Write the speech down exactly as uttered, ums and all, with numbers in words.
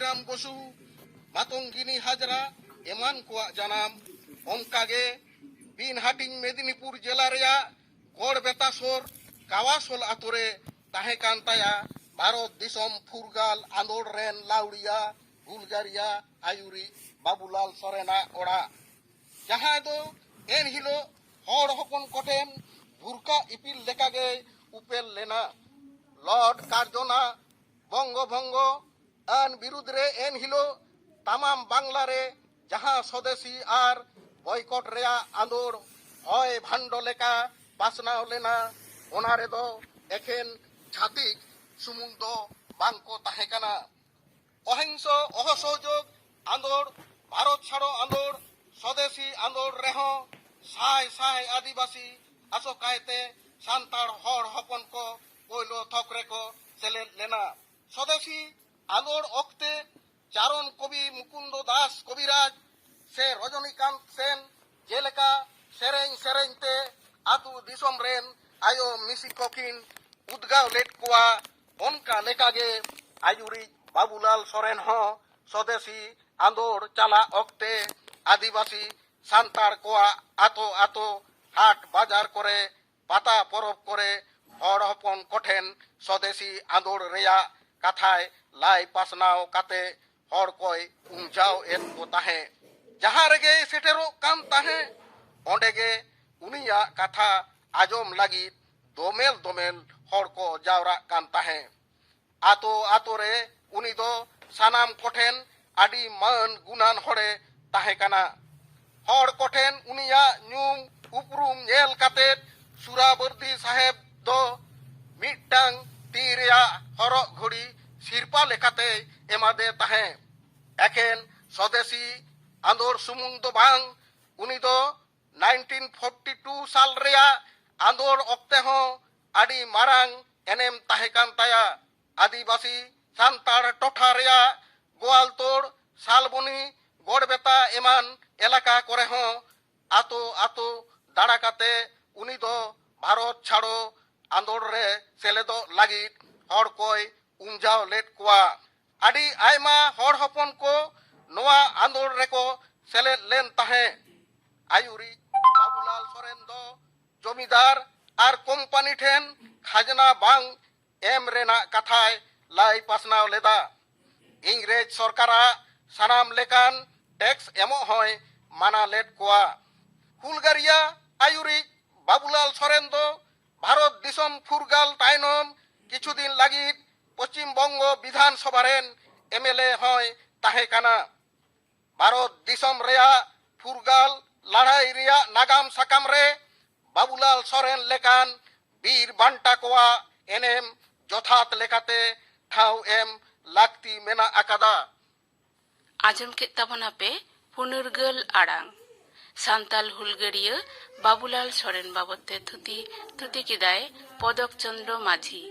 ᱨᱟᱢ ᱵᱚᱥᱩ, ᱢᱟᱛᱚᱝᱜᱤᱱᱤ ᱦᱟᱡᱽᱨᱟ ᱮᱢᱟᱱ ᱠᱚᱣᱟᱜ ᱡᱟᱱᱟᱢ᱾ ᱚᱱᱠᱟᱜᱮ ᱵᱤᱱ ᱦᱟᱹᱴᱤᱧ ᱢᱮᱫᱤᱱᱤᱯᱩᱨ ᱡᱮᱞᱟ ᱨᱮᱭᱟᱜ ᱜᱚᱲᱵᱮᱛᱟ ᱥᱳᱨ ᱠᱟᱣᱟᱥᱳᱞ ᱟᱛᱳ ᱨᱮ ᱛᱟᱦᱮᱸ ᱠᱟᱱ ᱛᱟᱭᱟ ᱵᱷᱟᱨᱚᱛ ᱫᱤᱥᱚᱢ ᱯᱷᱩᱨᱜᱟᱞ ᱟᱸᱫᱳᱲ ᱨᱮᱱ ᱞᱟᱹᱣᱲᱤᱭᱟ ᱦᱩᱞᱜᱟᱹᱨᱤᱭᱟ ᱟᱹᱭᱩᱨᱤᱡ ᱵᱟᱵᱩᱞᱟᱞ ᱥᱚᱨᱮᱱᱟᱜ ᱚᱲᱟᱜ, ᱡᱟᱦᱟᱸᱭ ᱫᱚ ᱮᱱ ᱦᱤᱞᱳᱜ ᱦᱚᱲ ᱦᱚᱯᱚᱱ ᱠᱚᱴᱷᱮᱱ ᱵᱷᱩᱨᱠᱟ ᱤᱯᱤᱞ ᱞᱮᱠᱟᱜᱮᱭ ᱩᱯᱮᱞ ᱞᱮᱱᱟ᱾ ᱞᱚᱨᱰ ᱠᱟᱨᱡᱚᱱᱟᱜ ᱵᱚᱝᱜᱚ ᱵᱷᱚᱝᱜᱚ ᱟᱹᱱ ᱵᱤᱨᱩᱫᱽ ᱨᱮ ᱮᱱ ᱦᱤᱞᱳᱜ ᱛᱟᱢᱟᱢ ᱵᱟᱝᱞᱟ ᱨᱮ ᱡᱟᱦᱟᱸ ᱥᱚᱫᱮᱥᱤ ᱟᱨ ᱵᱚᱭᱠᱚᱴ ᱨᱮᱭᱟᱜ ᱟᱸᱫᱳᱲ ᱦᱚᱭ ᱵᱷᱟᱱᱰᱚ ᱞᱮᱠᱟ ᱯᱟᱥᱱᱟᱣ ᱞᱮᱱᱟ, ᱚᱱᱟ ᱨᱮᱫᱚ ᱮᱠᱷᱮᱱ ᱪᱷᱟᱹᱛᱤᱠ ᱥᱩᱢᱩᱝ ᱫᱚ ᱵᱟᱝ ᱠᱚ ᱛᱟᱦᱮᱸ ᱠᱟᱱᱟ᱾ ᱚᱦᱤᱝᱥᱚ ᱚᱦᱚᱥᱚᱦᱚᱡᱳᱜᱽ ᱟᱸᱫᱳᱲ, ᱵᱷᱟᱨᱚᱛ ᱪᱷᱟᱲᱚ ᱟᱸᱫᱳᱲ, ᱥᱚᱫᱮᱥᱤ ᱟᱸᱫᱳᱲ ᱨᱮᱦᱚᱸ ᱥᱟᱭ ᱥᱟᱭ ᱟᱹᱫᱤᱵᱟᱹᱥᱤ, ᱟᱥᱚᱠᱟᱭᱛᱮ ᱥᱟᱱᱛᱟᱲ ᱦᱚᱲ ᱦᱚᱯᱚᱱ ᱠᱚ ᱯᱳᱭᱞᱳ ᱛᱷᱚᱠ ᱨᱮᱠᱚ ᱥᱮᱞᱮᱫ ᱞᱮᱱᱟ᱾ ᱥᱚᱫᱮᱥᱤ ᱟᱸᱫᱳᱲ ᱚᱠᱛᱮ ᱪᱟᱨᱚᱱ ᱠᱚᱵᱤ ᱢᱩᱠᱩᱱᱫᱚ ᱫᱟᱥ ᱠᱚᱵᱤᱨᱟᱡᱽ ᱥᱮ ᱨᱚᱡᱚᱱᱤᱠᱟᱱᱛ ᱥᱮᱱ ᱡᱮᱞᱮᱠᱟ ᱥᱮᱨᱮᱧ ᱥᱮᱨᱮᱧ ᱛᱮ ᱟᱹᱛᱩ ᱫᱤᱥᱚᱢ ᱨᱮᱱ ᱟᱭᱳ ᱢᱤᱥᱤ ᱠᱚ ᱠᱤᱱ ᱩᱫᱽᱜᱟᱹᱣ ᱞᱮᱫ ᱠᱚᱣᱟ, ᱚᱱᱠᱟ ᱞᱮᱠᱟᱜᱮ ᱟᱹᱭᱩᱨᱤᱡ ᱵᱟᱵᱩᱞᱟᱞ ᱥᱚᱨᱮᱱ ᱦᱚᱸ ᱥᱚᱫᱮᱥᱤ ᱟᱸᱫᱳᱲ ᱪᱟᱞᱟᱜ ᱚᱠᱛᱮ ᱟᱹᱫᱤᱵᱟᱹᱥᱤ ᱥᱟᱱᱛᱟᱲ ᱠᱚᱣᱟᱜ ᱟᱛᱳ ᱟᱛᱳ, ᱦᱟᱴ ᱵᱟᱡᱟᱨ ᱠᱚᱨᱮ, ᱯᱟᱛᱟ ᱯᱚᱨᱚᱵᱽ ᱠᱚᱨᱮ ᱦᱚᱲ ᱦᱚᱯᱚᱱ ᱠᱚᱴᱷᱮᱱ ᱥᱚᱫᱮᱥᱤ ᱟᱸᱫᱳᱲ ᱨᱮᱭᱟᱜ ᱠᱟᱛᱷᱟᱭ ᱞᱟᱹᱭ ᱯᱟᱥᱱᱟᱣ ᱠᱟᱛᱮ ᱦᱚᱲ ᱠᱚᱭ ᱩᱢᱡᱟᱣ ᱮᱫ ᱠᱚ ᱛᱟᱦᱮᱸ᱾ ᱡᱟᱦᱟᱸ ᱨᱮᱜᱮᱭ ᱥᱮᱴᱮᱨᱚᱜ ᱠᱟᱱ ᱛᱟᱦᱮᱸ, ᱚᱸᱰᱮ ᱜᱮ ᱩᱱᱤᱭᱟᱜ ᱠᱟᱛᱷᱟ ᱟᱸᱡᱚᱢ ᱞᱟᱹᱜᱤᱫ ᱫᱚᱢᱮᱞ ᱫᱚᱢᱮᱞ ᱦᱚᱲ ᱠᱚ ᱡᱟᱣᱨᱟᱜ ᱠᱟᱱ ᱛᱟᱦᱮᱸ᱾ ᱟᱛᱳ ᱟᱛᱳ ᱨᱮ ᱩᱱᱤ ᱫᱚ ᱥᱟᱱᱟᱢ ᱠᱚᱴᱷᱮᱱ ᱟᱹᱰᱤ ᱢᱟᱹᱱ ᱜᱩᱱᱟᱱ ᱦᱚᱲᱮ ᱛᱟᱦᱮᱸ ᱠᱟᱱᱟ᱾ ᱦᱚᱲ ᱠᱚᱴᱷᱮᱱ ᱩᱱᱤᱭᱟᱜ ᱧᱩᱢ ᱩᱯᱨᱩᱢ ᱧᱮᱞ ᱠᱟᱛᱮ ᱥᱩᱨᱟᱵᱚᱨᱫᱤ ᱥᱟᱦᱮᱵ ᱫᱚ ᱢᱤᱫᱴᱟᱝ ᱛᱤ ᱨᱮᱭᱟᱜ ᱦᱚᱨᱚᱜ ᱜᱷᱚᱲᱤ ᱥᱤᱨᱯᱟ ᱞᱮᱠᱟᱛᱮᱭ ᱮᱢᱟᱫᱮ ᱛᱟᱦᱮᱸ᱾ ᱮᱠᱷᱮᱱ ᱥᱚᱫᱮᱥᱤ ᱟᱸᱫᱳᱲ ᱥᱩᱢᱩᱝ ᱫᱚ ᱵᱟᱝ, ᱩᱱᱤ ᱫᱚ ᱱᱟᱭᱤᱱᱴᱤᱱ ᱯᱷᱳᱨᱴᱤ ᱴᱩ ᱥᱟᱞ ᱨᱮᱭᱟᱜ ᱟᱸᱫᱳᱲ ᱚᱠᱛᱮ ᱦᱚᱸ ᱟᱹᱰᱤ ᱢᱟᱨᱟᱝ ᱮᱱᱮᱢ ᱛᱟᱦᱮᱸ ᱠᱟᱱ ᱛᱟᱭᱟ᱾ ᱟᱹᱫᱤᱵᱟᱹᱥᱤ ᱥᱟᱱᱛᱟᱲ ᱴᱚᱴᱷᱟ ᱨᱮᱭᱟᱜ ᱜᱳᱣᱟᱞᱛᱳᱲ, ᱥᱟᱞᱵᱚᱱᱤ, ᱜᱚᱲᱵᱮᱛᱟ ᱮᱢᱟᱱ ᱮᱞᱟᱠᱟ ᱠᱚᱨᱮ ᱦᱚᱸ ᱟᱛᱳ ᱟᱛᱳ ᱫᱟᱬᱟ ᱠᱟᱛᱮ ᱩᱱᱤ ᱫᱚ ᱵᱷᱟᱨᱚᱛ ᱪᱷᱟᱲᱚ ᱟᱸᱫᱳᱲ ᱨᱮ ᱥᱮᱞᱮᱫᱚᱜ ᱞᱟᱹᱜᱤᱫ ᱦᱚᱲ ᱠᱚᱭ ᱩᱢᱡᱟᱣ ᱞᱮᱫ ᱠᱚᱣᱟ᱾ ᱟᱹᱰᱤ ᱟᱭᱢᱟ ᱦᱚᱲ ᱦᱚᱯᱚᱱ ᱠᱚ ᱱᱚᱣᱟ ᱟᱸᱫᱳᱲ ᱨᱮᱠᱚ ᱥᱮᱞᱮᱫ ᱞᱮᱱ ᱛᱟᱦᱮᱸ᱾ ᱟᱹᱭᱩᱨᱤᱡ ᱵᱟᱵᱩᱞᱟᱞ ᱥᱚᱨᱮᱱ ᱫᱚ ᱡᱚᱢᱤᱫᱟᱨ ᱟᱨ ᱠᱳᱢᱯᱟᱱᱤ ᱴᱷᱮᱱ ᱠᱷᱟᱡᱽᱱᱟ ᱵᱟᱝ ᱮᱢ ᱨᱮᱱᱟᱜ ᱠᱟᱛᱷᱟᱭ ᱞᱟᱹᱭ ᱯᱟᱥᱱᱟᱣ ᱞᱮᱫᱟ᱾ ᱤᱝᱨᱮᱡᱽ ᱥᱚᱨᱠᱟᱨᱟᱜ ᱥᱟᱱᱟᱢ ᱞᱮᱠᱟᱱ ᱴᱮᱠᱥ ᱮᱢᱚᱜ ᱦᱚᱸᱭ ᱢᱟᱱᱟ ᱞᱮᱫ ᱠᱚᱣᱟ᱾ ᱦᱩᱞᱜᱟᱹᱨᱤᱭᱟᱹ ᱟᱹᱭᱩᱨᱤᱡ ᱵᱟᱵᱩᱞᱟᱞ ᱥᱚᱨᱮᱱ ᱫᱚ ᱵᱷᱟᱨᱚᱛ ᱫᱤᱥᱚᱢ ᱯᱷᱩᱨᱜᱟᱹᱞ ᱛᱟᱭᱱᱚᱢ ᱠᱤᱪᱷᱩ ᱫᱤᱱ ᱞᱟᱹᱜᱤᱫ ᱯᱚᱪᱷᱤᱢ ᱵᱚᱝᱜᱚ ᱵᱤᱫᱷᱟᱱ ᱥᱚᱵᱷᱟ ᱨᱮᱱ ᱮᱢ ᱮᱞ ᱮ ᱦᱚᱸᱭ ᱛᱟᱦᱮᱸ ᱠᱟᱱᱟ᱾ ᱵᱷᱟᱨᱚᱛ ᱫᱤᱥᱚᱢ ᱨᱮᱭᱟᱜ ᱯᱷᱩᱨᱜᱟᱹᱞ ᱞᱟᱹᱲᱦᱟᱹᱭ ᱨᱮᱭᱟᱜ ᱱᱟᱜᱟᱢ ᱥᱟᱠᱟᱢ ᱨᱮ ᱵᱟᱵᱩᱞᱟᱞ ᱥᱚᱨᱮᱱ ᱞᱮᱠᱟᱱ ᱵᱤᱨ ᱵᱟᱱᱴᱟ ᱠᱚᱣᱟᱜ ᱮᱱᱮᱢ ᱡᱚᱛᱷᱟᱛ ᱞᱮᱠᱟᱛᱮ ᱴᱷᱟᱶ ᱮᱢ ᱞᱟᱹᱠᱛᱤ ᱢᱮᱱᱟᱜ ᱟᱠᱟᱫᱟ᱾ ᱟᱸᱡᱚᱢ ᱠᱮᱫ ᱛᱟᱵᱚᱱᱟᱯᱮ ᱯᱩᱱᱩᱨᱜᱟᱹᱞ ᱟᱲᱟᱝ᱾ ᱥᱟᱱᱛᱟᱞ ᱦᱩᱞᱜᱟᱹᱨᱤᱭᱟᱹ ᱵᱟᱵᱩᱞᱟᱞ ᱥᱚᱨᱮᱱ ᱵᱟᱵᱚᱛ ᱛᱮ ᱛᱷᱩᱛᱤ, ᱛᱷᱩᱛᱤ ᱠᱮᱫᱟᱭ ᱯᱚᱫᱚᱠ ᱪᱚᱸᱫᱽᱨᱚ ᱢᱟᱹᱡᱷᱤ᱾